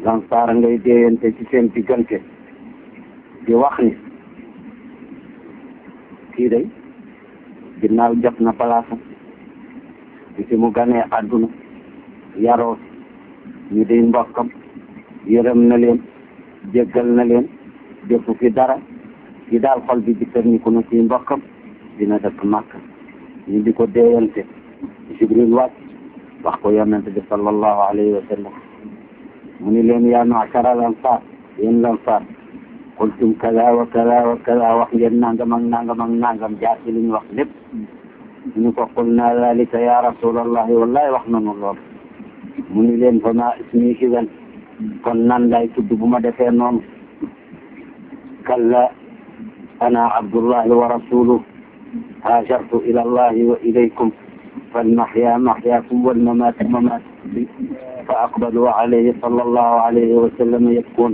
Speaker 1: Lansaar ngay déeyante ci seen diggante di wax ni kii day ginnaaw jot na palaasam di fi mu ganee àdduna yaroo ñu di mbokkam yërëm na leen jéggal na leen defu fi dara ci daal xol bi dikkër ñi ko na ci mbokkam dina dëkk Makka ñu di ko déeyante Jibril wàcc wax ko yonente bi sallallahu alayhi wa sallam mu ni leen yaa ma'shara al-ansaar yéen Lansaar qultum kaza wa kaza wa kaza wax ngeen nangam ak nangam ak nangam jaar ci li ñu wax lépp ñu ko qulna zalika ya rasulallahi wallahi wax nanu lool mu ni leen fa ma ismi idan kon nan lay tudd bu ma defee noonu kalla ana abdullahi wa rasuluhu hajartu ila allahi wa ilaykum فالمحيا محياكم والممات مماتكم فأقبلوا عليه صلى الله عليه وسلم يبكون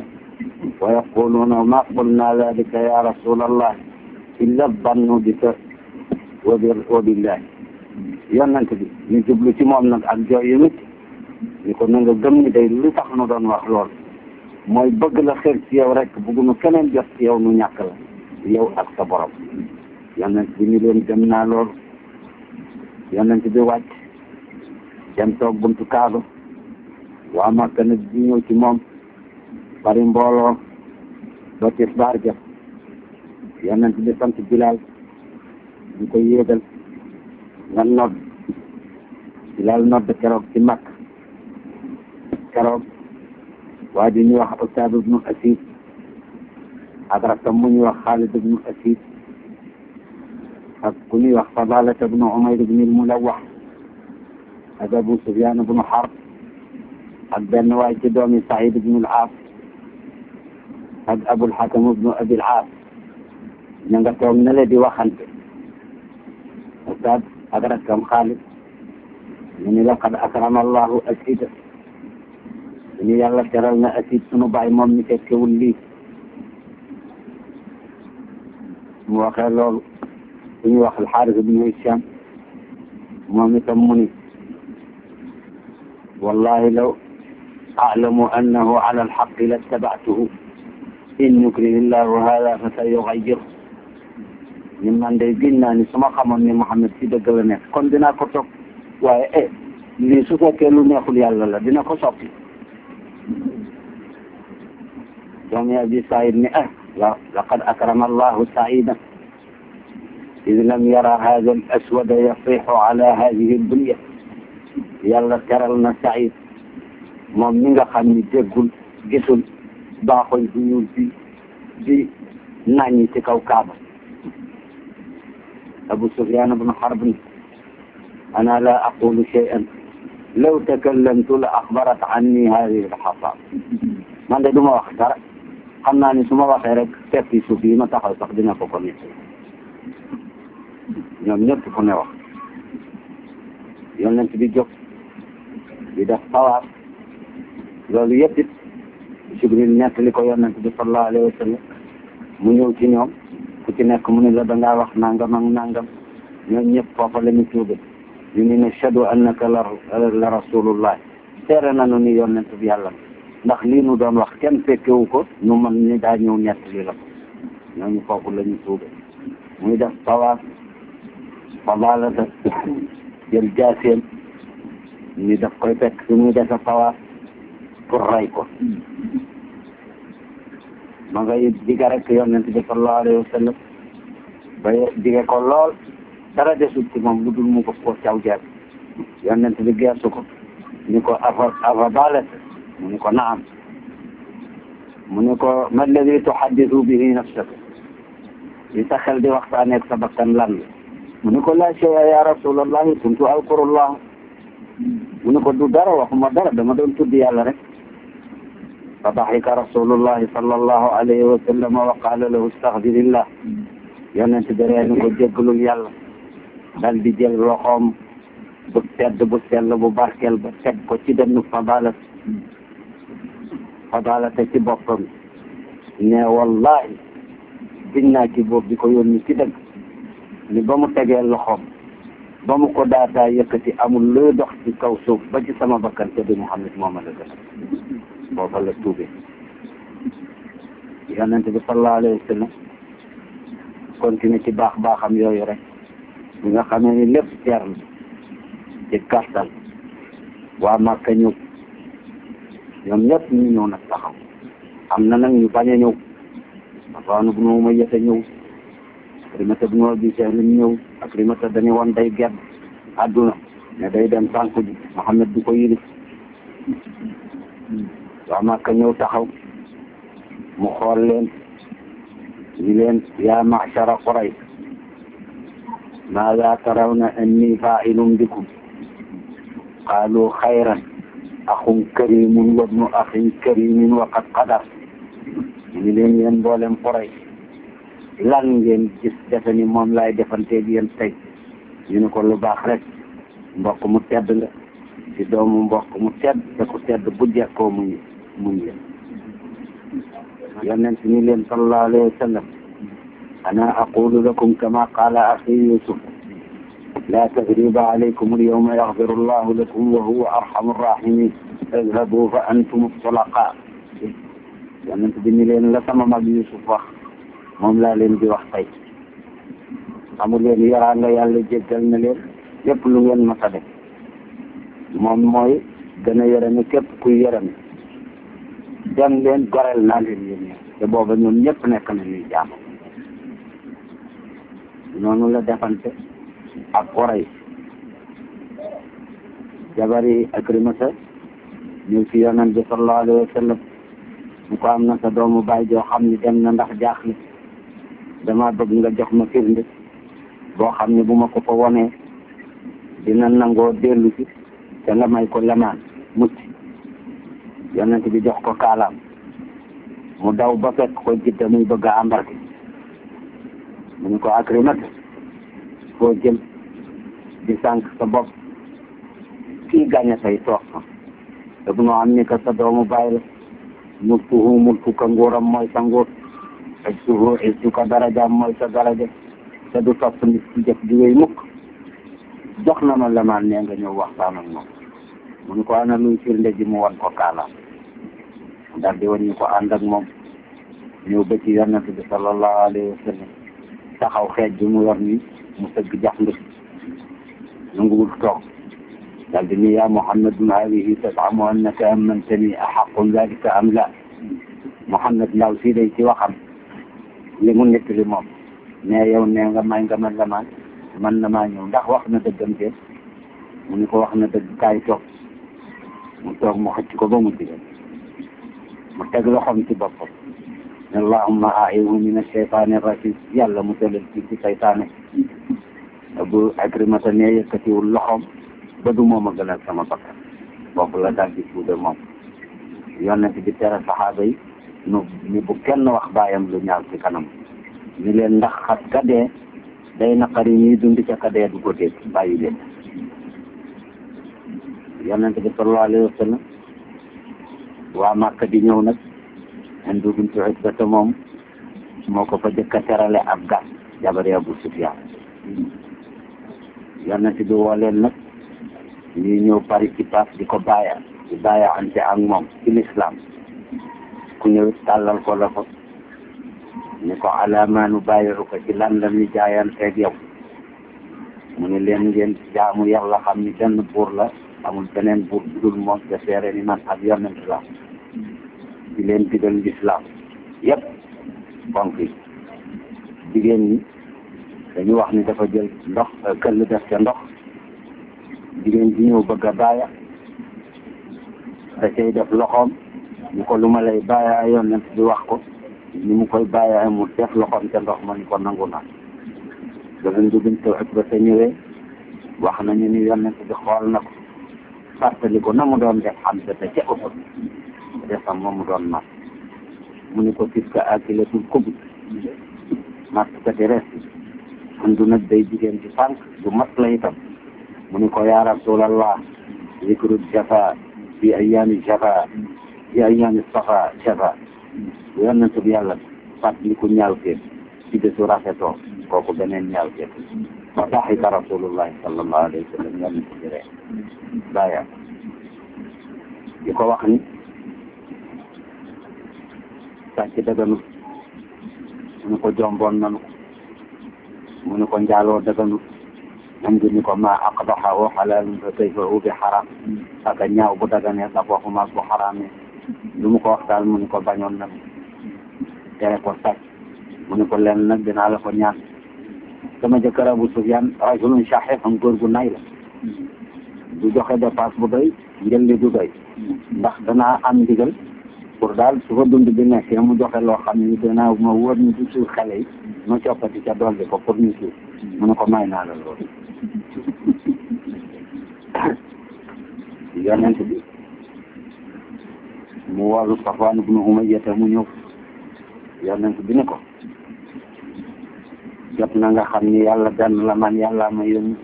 Speaker 1: ويقولون ما قلنا ذلك يا رسول الله إلا الظن بك وبالله yonent bi ñu jublu ci moom nag ak jooy yu métti ñu ko na nga gëm ni day lu tax nu doon wax lool mooy bëgg la xër ci yow rek bëggunu keneen jot ci yow nu ñàkk la yow ak sa borom yonent bi ñu leen gëm naa lool yonent bi wàcc dem toog buntu Kaaba waa Makka nag di ñëw ci moom bari mbooloo ba tisbaar jot yonent bi sant Bilaal ñu koy yéegal nga nodd Bilaal nodd keroog ci Makka keroog waa ji ñuy wax Usaad ibnu Asiid ak rakkam mu ñuy wax Xaalid ibnu Asiid ak ku ñuy wax Fadaala ibnu Umayr ibnu al-Mulawwax ak Abu Sufyaan ibnu Harb ak benn waay ci doomi Saïd ibnu al-Aas ak Abul Hakam ibnu Abil Aas ña nga toog ne le di waxante Usaad ak rakkam Xaalid ñu ni laqad akrama Allahu Asiida ñu yàlla teral na Asiid sunu baay moom mi fekkewul lii mu waxee loolu su ñuy wax Al-Haaris ibnu Hishaam moom itam mu ni wallahi law a'lamu annahu ala al-haqqi lattaba'tuhu in yukrihi Allahu haadha fa sayughayyir ni man de gën naa ni su ma xamoon ni Muhammad si dëgg la nekk kon dinaa ko topp waaye lii su fekkee lu neexul yàlla la dina ko soppi doomi Abi Saïd ni laqad akrama Allahu Saïdan إذ لم يرى هذا الأسود يصيح على هذه الدنيا yàlla teral na Saïd moom mi nga xam ni déggul gisul baaxoñ bu ñuul di naññi ci kaw Kaaba Abu Sufyaan ibn Harb أنا لا أقول شيئا لو تكلمت لأخبرت عني هذه الحصى man de du ma wax dara xam naa ni su ma waxee rek fekk suuf yi ma taxaw sax dina ko ko nit ñoom ñëpp fu ne wax yonent bi jóg di def tawaaf loolu yëpp it Jibril nettali ko yonent bi sallallahu alayhi wa sallam mu ñëw ci ñoom ku ci nekk mu ne la dangaa wax nangam ak nangam ñoom ñëpp foofa la ñu tuube ñu ne ashhadu annaka la rasulullah seere nañu ni yonent bi yàlla ndax lii nu doon wax kenn fekkewu ko nu man ni daa ñëw nettali la ko ñooñu foofu la ñu tuube muy def tawaaf Fadaala jël jaaseem ni daf koy fekk su muy defe tawaaf pour rey ko ma ngay diga rek yonent bi sallallahu alayhi wa sallam ba dige ko lool dara desul ci moom lu dul mu ko caw jaag yonent bi geesu ko ni ko afa baale mu ni ko naam mu ne ko ma alladi tuhaddisu bihi nafsaka li sa xel di waxtaanee ak sa bakkan lan la mu ne ko laa shay'a ya rasulallahi kuntu alkurullah mu ne ko du dara waxuma dara dama doon tudd yàlla rek fa daxika rasulullahi sallallahu alayhi wa sallam wa qaala lahu astaghfirillah yonent bi ree ni ko jéggalul yàlla dal di jël loxoom bu tedd bu sell bu barkeel ba teg ko ci dënnu Fadaalata ci boppam ne wallahi biñ naa ci boobu di ko yónni ci dëgg ni ba mu tegee loxoom ba mu ko daataa yëkkati amul looy dox ci kaw suuf ba ci sama bakkan te di Muhammad moom la gën booba la tuubee yonent bi sallallahu alayhi wa sallam continue ci baaxam yooyu rek bi nga xamee ni lépp teer na ci kàttan waa Màkka ñëw ñoom ñëpp ñu ñëw nag taxaw am na nag ñu bañ a ñëw Safwaan ibn Umayya ñëw Akrimata ibn Abi Jahl ñëw Akrimata dañu woon day gedd àdduna ne day dem sànku ji Muhammad du ko yilif waa Màkka ñëw taxaw mu xool leen ni leen yaa ma'shara Quraysh maadaa tarawna anni faa'ilun bikum qaalu xayran axun karimun wa ibnu axin karimin wa qad qadar ni leen yéen mboolem Quraysh lan ngeen gis defe ni moom laay defanteeg yéen tey ñu ne ko lu baax rek mbokk mu tedd nga ci doomu mbokk mu tedd te ku tedd bu jekkoo muñ leen yonent ni leen sallallahu alayhi wa sallam ana aqulu lakum kama qala axi Yusuf la tasriba alaykum alyawma yaghfiru allahu lakum wa huwa arhamu rahimin idhabu fa antum tulaqa yonent bi ni leen la sama mag Yusuf wax moom laa leen di wax tey xamu leen yaraa nga yàlla jéggal na leen lépp lu ngeen mas a def moom mooy gën a yërëme képp kuy yërëme dem leen goreel naa leen yéen te booba ñoom ñëpp nekk na ñuy jaam noonu la defante ak Quraysh jabari Akrimata ñëw ci yonent bi sallallahu alayhi wa sallam mu ko am na sa doomu baay joo xam ni dem na ndax jaaxle dama bëgg nga jox ma firnde boo xam ne bu ma ko fa wonee dina nangoo dellu ci te nga may ko lamaan mucc yonent bi jox ko kaalaam mu daw ba fekk ko Jidda muy bëgg a embarqué mu ne ko Akrimata foo jëm di sànq sa bopp kii gàññe say toog te bu noo am ni que sa doomu bàyyi la mulkuhu mulkuka nguuram mooy sa nguur izzuhu izzuka darajaam mooy sa daraja te du topp nit ci jëf di wéy mukk jox na ma lamaan nee nga ñëw waxtaan ak moom mu ne ko ana luy firnde ji mu wan ko kaalaam daal di wan ñu ko ànd ak moom ñëw ba ci yonent bi sallallahu alayhi wa sallam taxaw xeej bi mu yor nii mu sëgg jax nga nanguwul toog daal di ni yaa Muhammad ma hadihi tazamu annaka ammantani ahaqqun dhalika am la Muhammad ndaw si day ci waxam li mu nettali moom mais yow nee nga may nga man la man na maa ñëw ndax wax na dëggam te mu ni ko wax na dëgg kaay toog mu toog mu xëcc ko ba mu digal mu teg loxoom ci boppam allahumma a'idhu min ash-shaytani ar-rajim yàlla mu tëlal ci saytaane bu Akrimata ne yëkkatiwul loxoom ba du moom a gënal sama bakkan boobu la daal di tuube moom yonent bi tere saxaaba yi ni bu kenn wax baayam lu ñaaw ci kanam ni leen ndax xat ka dee day naqari ñuy dund ca ka dee du ko dégg bàyyi leen yonent bi sallallahu alayhi wa sallam waa Màkka di ñëw nag Hindu bintu Utbata moom moo ko fa jëkk a terale ab gas jabari Abu Sufyaan yonent bi woo leen nag ñuy ñëw participer di ko bàyya ante ak moom ci l'islam ku ñëw tàllal ko la ko ni ko alaamaanu bàyyiru ko ci lan la ñuy jaayanteeg yow mu ne leen ngeen jaamu yàlla xam ni benn buur la amul beneen buur dul moom te seere ni man ak yonent la di leen digal l'islam yëpp bonk yi jigéen ñi dañu wax ni dafa jël ndox këll def ca ndox jigéen ji ñëw bëgg a bàyya da cay def loxoom ni ko lu ma lay bàyyi yonent bi wax ko ni mu koy bàyyi mu def loxoom ca ndox ma ni ko nangu naa dafa njubin te ak ba te ñëwee wax nañu ni yonent bi xool na ko fàttali ko na mu doon def xam te ca ëpp defam moom mu doon mat mu ni ko tis ka akilatul kubut mat kati res andu nag day jigéen ci sànq du mat la itam mu ni ko yaa rasulallah zikru jafa fi ayyaami jafa fi ayyaami safa jafa yonent bi yàlla fàttali ko ñaaw teef ci bésu rafetoo kooku beneen ñaaw teef fa daxika rasulullahi sallallahu alayhi wa sallam yonent bi ree bàyyi di ko wax ni sàcc dëgganut mu ni ko jomboon nanu mu ni ko njaaloo dëgganut man ngi ni ko ma aqbaha wa halalun fa kayfa bi haram aka ñaaw bu daganee sax waxuma bu xaraamee lu mu ko wax daal mu ni ko bañoon na tere ko sàcc mu ni ko leen nag dinaa la ko ñaan sama jëkkër Abu Sufyaan rajulun shahih am góor gu nay la du joxe dépense bu doy njël li du doy ndax danaa am ndigal pour daal su fa dund bi nekkee mu joxe loo xam ni danaa ma wóor ni du suur xale yi ma coppati ca dolli ko pour ñu suur mu ne ko may naa la loolu yonent bi mu wàllu Safwaan ibnu Umayya mu ñëw yonent bi ne ko jot na nga xam ni yàlla benn la man yàlla ma yónni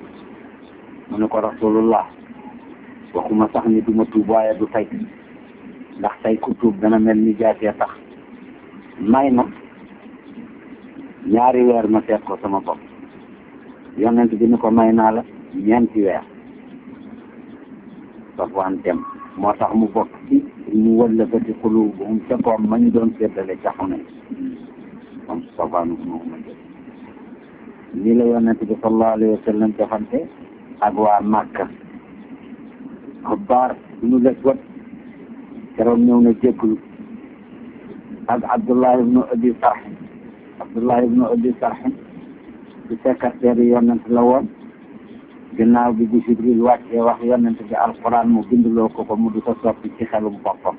Speaker 1: mu ne ko rasulullah waxuma sax ni du ma tuub waaye du tey ndax tey ku tuub dana mel ni jaasee tax may na ñaari weer ma seet ko sama bopp yonent bi ni ko may naa la ñeenti weer Safwaan dem moo tax mu bokk ci mu wallafati quluubuhum ca koom ma ñu doon séddale ca Hunayn moom Safwaan mu ma jël nii la yonent bi sallallahu alayhi wa sallam defante ak waa Makka Xabbaar duñu les wat keroog ñëw na jégglu ak Abdullah ibnu Abi Sarh ci secrétaire yi yonent la woon ginnaaw bi Jibril wàccee wax yonent bi alquran mu bindloo ko mu du ko soppi ci xelum boppam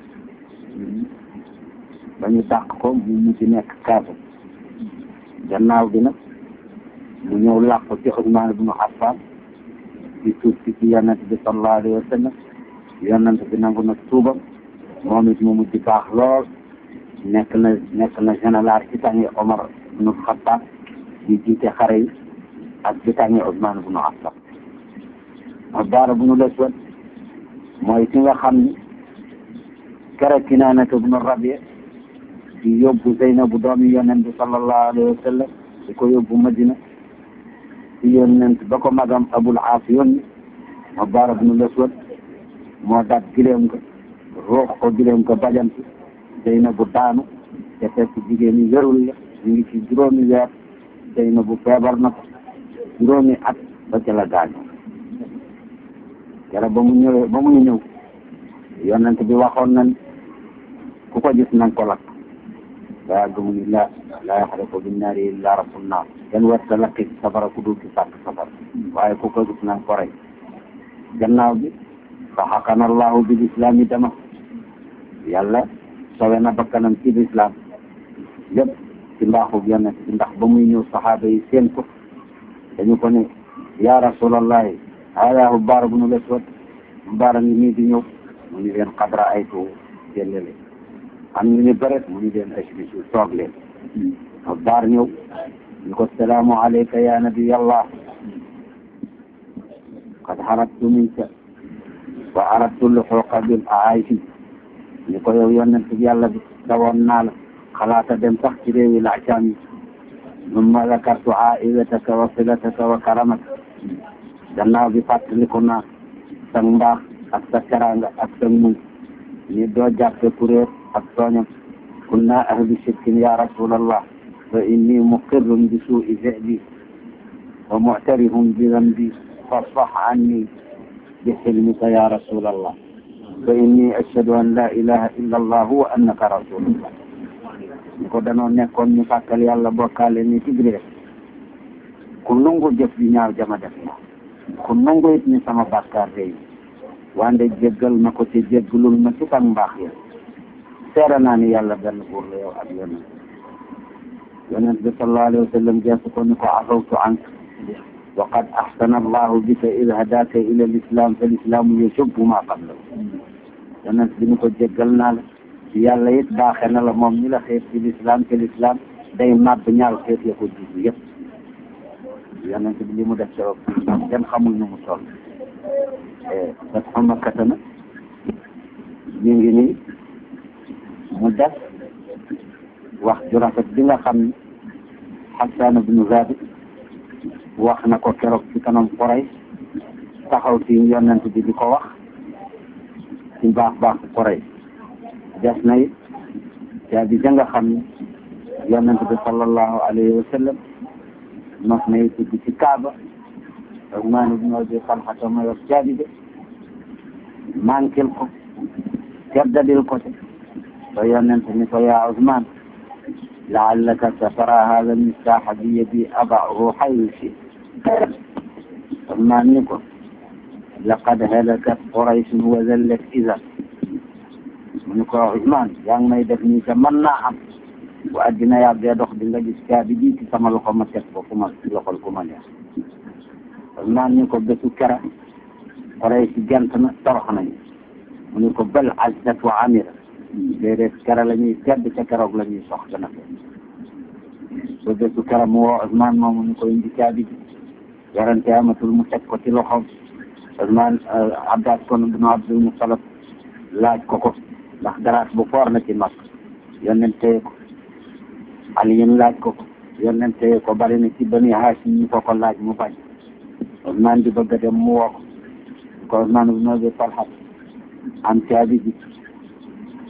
Speaker 1: ba ñu dàq ko mu mujj nekk kaabu gannaaw bi nag mu ñëw làq ci Usmaan ibnu Affaan ci suuf si ci yonent bi sallallahu alayhi wa sallam yonent bi nangu na tuubam moom it mu mujj baax lool nekk na général ci tàngi Omar ibnu Xattaab di jiite xare yi ak ci tàngi Usmaan ibnu Affaan Abdaara bu ñu les woon mooy ki nga xam ni keroog Kinaana ibnu Rabi' di yóbbu Zeynabu doomi yonent bi sallallahu alayhi wa sallam di ko yóbbu Madina ci yonent ba ko magam Abul Aas yónni Abdaara bu ñu les woon moo dat gileem nga ruux ko gileem ko bajanti Zeynabu daanu te fekk jigéen ñi wérul la ñu ngi ci juróomi weer Zeynabu feebar na ko juróomi at ba ca la gaañu yàlla ba mu ñëw yonent bi waxoon nañ ku ko gis nañ ko lakk daa gëmu ni laa yaxriqu binnaari illa rabbun naar kenn war ta lakk ci safara ku dul ci sàkk safara waaye ku ko gis nañ ko rey gannaaw bi fa xaqana allahu bil islaami dama yàlla sowe na bakkanam ci lislaam lépp ci mbaaxu yonent bi ndax ba muy ñëw saxaaba yi seen ko dañu ko ne ya rasulallahi haadaa Xabbaar ibnu l-Aswad Xabbaar ngi nii di ñëw mu ni leen qad ra'aytu jëlele am ñu ne bëret mu ni leen ajlisu toog leen Xabbaar ñëw ñu ko salaamu alayka ya nabiyallah qad harabtu minka wa aradtu luhuuqa bil a'aashi ñu ko yow yonent bi yàlla bi dawoon naa la xalaata dem sax ci réewi laacaam yi summa zakartu aa'ilataka wa silataka wa karamaka gannaaw bi fàttaliku naa sa mbaax ak sa teraanga ak sa muñ ni doo jàppe kuréer ak tooñam kunna ahli shirkin ya rasulallah fa inni muqirrun bi suu'i fi'li wa mu'tarifun bi dhanbi fasfah anni bi hilmika ya rasulallah fa inni ashhadu an la ilaha illa allah wa annaka rasulullah ni ko danoo nekkoon ñu fàttal yàlla bokkaale ni tigri rek ku nangu jëf bi ñaaw jama def na ku nangu it ni sama bàkkaar rëy wande jéggal ma ko ci jéggalul ma ci sa mbaax ya seere naa ni yàlla benn buur la yow ak yonent yonent bi sallallahu alayhi wa sallam geesu ko ni ko afawtu anka wa qad ahsana allahu bika id hadaka ila l'islam fa l'islamu yashubbu ma qablahu yonent bi ni ko jéggal naa la yàlla it baaxe na la moom ñi la xeet ci l'islam te l'islam day màbb ñaaw xeet ya ko jiitu yëpp yonent bi li mu def ci islam kenn xamul nu mu toll parce que Makkata na ñu ngi nii mu def wax ju rafet bi nga xam ni Hassan ibn Zabit wax na ko keroog ci kanam Quraysh taxaw ci yonent bi di ko wax ci baax baax Quraysh des na it caabi ja nga xam ni yonent bi sallallahu alayhi wa sallam mos na it dugg ci Kaaba Usmaan ibn Abi Talha ma yor caabi de manquil ko teddadil ko te ba yonent ni ko yaa Usmaan laallaka satara hada almiftaaha bi yadi ada'uhu haysu Usmaan ni ko laqad halakat Qurayshun wa zallat idan mu ni ko Usmaan yaa ngi may def nii te mën naa am bu àddina yàggee dox di nga gis caabi ji ci sama loxo ma teg ko fu ma loxol ku ma neex Usmaan ni ko bésu kera Quraysh gent na torox nañu mu ni ko bal azzat wa amira déedéet kera la ñuy tedd ca keroog la ñuy sox gën a fe ba bésu kera mu woo Usmaan moomu ni ko indi caabi ji yarante amatul mu teg ko ci loxoom Usmaan Abbaas kon ibn Abdul Muttalib laaj ko ko ndax garaat bu foor na ci mag yonent téye ko Aliyin laaj ko ko yonent téye ko bari na ci Bani Haashim ñu ko laaj mu bañ Usmaan di bëgg a dem mu woo ko Usmaan ibn Abi Talha am caabi ji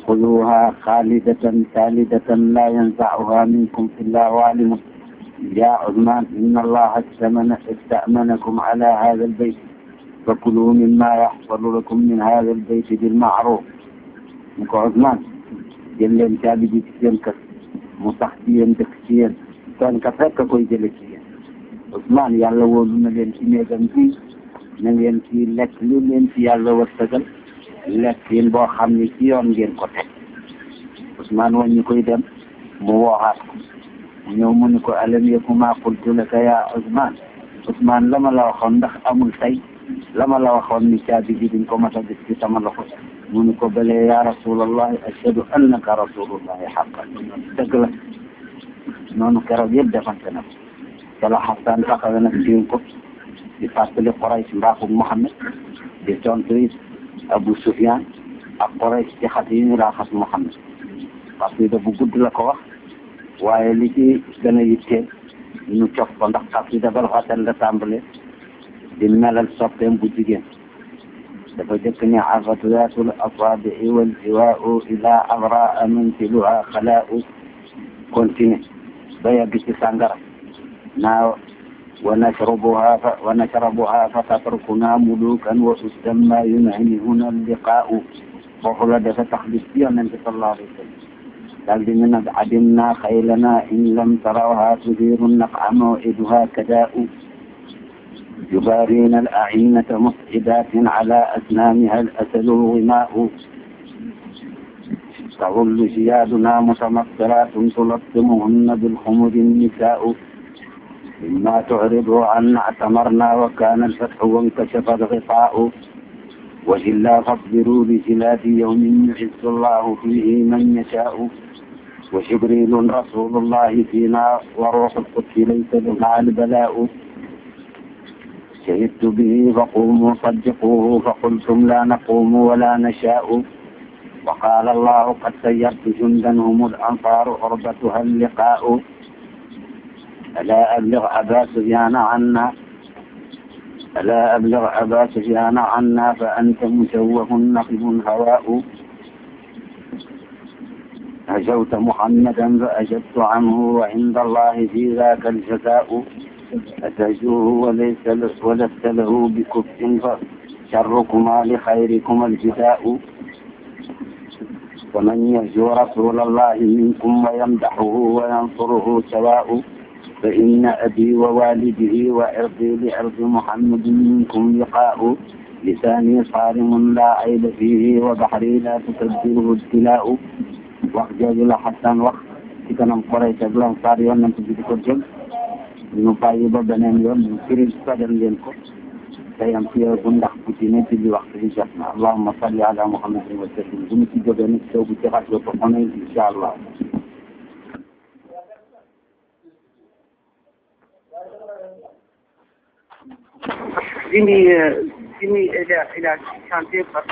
Speaker 1: xuduuha xaalidatan saalidatan laa yanzacuha minkum illaa waalimun yaa Usmaan inna allaha istamanakum ala hada albayt fakuluu mimma yaxsalu lakum min hada albayt bilmaaruf ni ko Usmaan jël leen caabi ji ci seen kër mu sax ci yéen dëkk ci yéen toon ka fekk koy jële ci yéen Usmaan yàlla wóolu na leen ci néegam fii na ngeen ci lekk lu leen ci yàlla wërsëgal lekk yéen boo xam ne ci yoon ngeen ko teg Usmaan wañ ñu koy dem mu wooxaat ko mu ñëw mu ni ko alam yaku maa qultu laka yaa Usmaan Usmaan la ma la waxoon ndax amul tey la ma la waxoon ni caabi ji duñ ko mat a gis ci sama loxo mu ni ko balee ya rasulallah ashhadu annaka rasulullahi haqqan dëgg la noonu keroog yëpp defante na ko cala Hassan taxawe nag tiim ko di fàttali Quraysh mbaaxu Muhammad di tontu it Abu Sufyan ak Quraysh ci xat yi ñu daa xas Muhammad parce que bu gudd la ko wax waaye li ci gën a yittee ñu cof ko ndax xasida bal xatel la tàmbale di melal soppeem bu jigéen dafa jëkk ni afatuyatul asaabii wal jiwaau ila abraa manziluha xalaau continue ba yegg ci sàngara naa wa nashrabuha fa tatrukuna mulukan wa usdan ma yunhinihuna liqaau foofu la dafa tax bis ci yonente sallallahu alayhi wa sallam daal di ne nag adimna xaylana in lam tarawha tudiru naqa mawiduha kadaau يبارين الأعنة مصعدات على أسنامها الأسل الغماء تظل جيادنا متمطرات تلطمهن بالخمر النساء مما تعرض عنا اعتمرنا وكان الفتح وانكشف الغطاء وجلا فاصبروا لجلاد يوم يعز الله فيه من يشاء وجبريل رسول الله فينا وروح القدس ليس بها البلاء شهدت به فقوموا صدقوه فقلتم لا نقوم ولا نشاء وقال الله قد سيرت جندا هم الأنصار عربتها اللقاء ألا أبلغ أبا سفيان عنا فأنت مشوه نقب هواء هجوت محمدا فأجبت عنه وعند الله في ذاك الجزاء أتجوه ولست له بكف فشركما لخيركما الجزاء ومن يرجو رسول الله منكم ويمدحه وينصره سواء فإن أبي ووالده وعرضي لعرض محمد منكم لقاء لساني صارم لا عيب فيه وبحري لا تكبره ابتلاء wax jooju la Xasan wax ci kanam Quraysh ak Ansaar yonent bi di ko jël ñu bàyyi ba beneen yoon ñu firi sajal leen ko day am ci bu ndax bu ci nekk li wax ci jot na allahumma salli ala muhammadin wa sallim bu ñu ci jógee nag soobu ci rajo ko on est insha allah
Speaker 3: Jimmy il a chanté par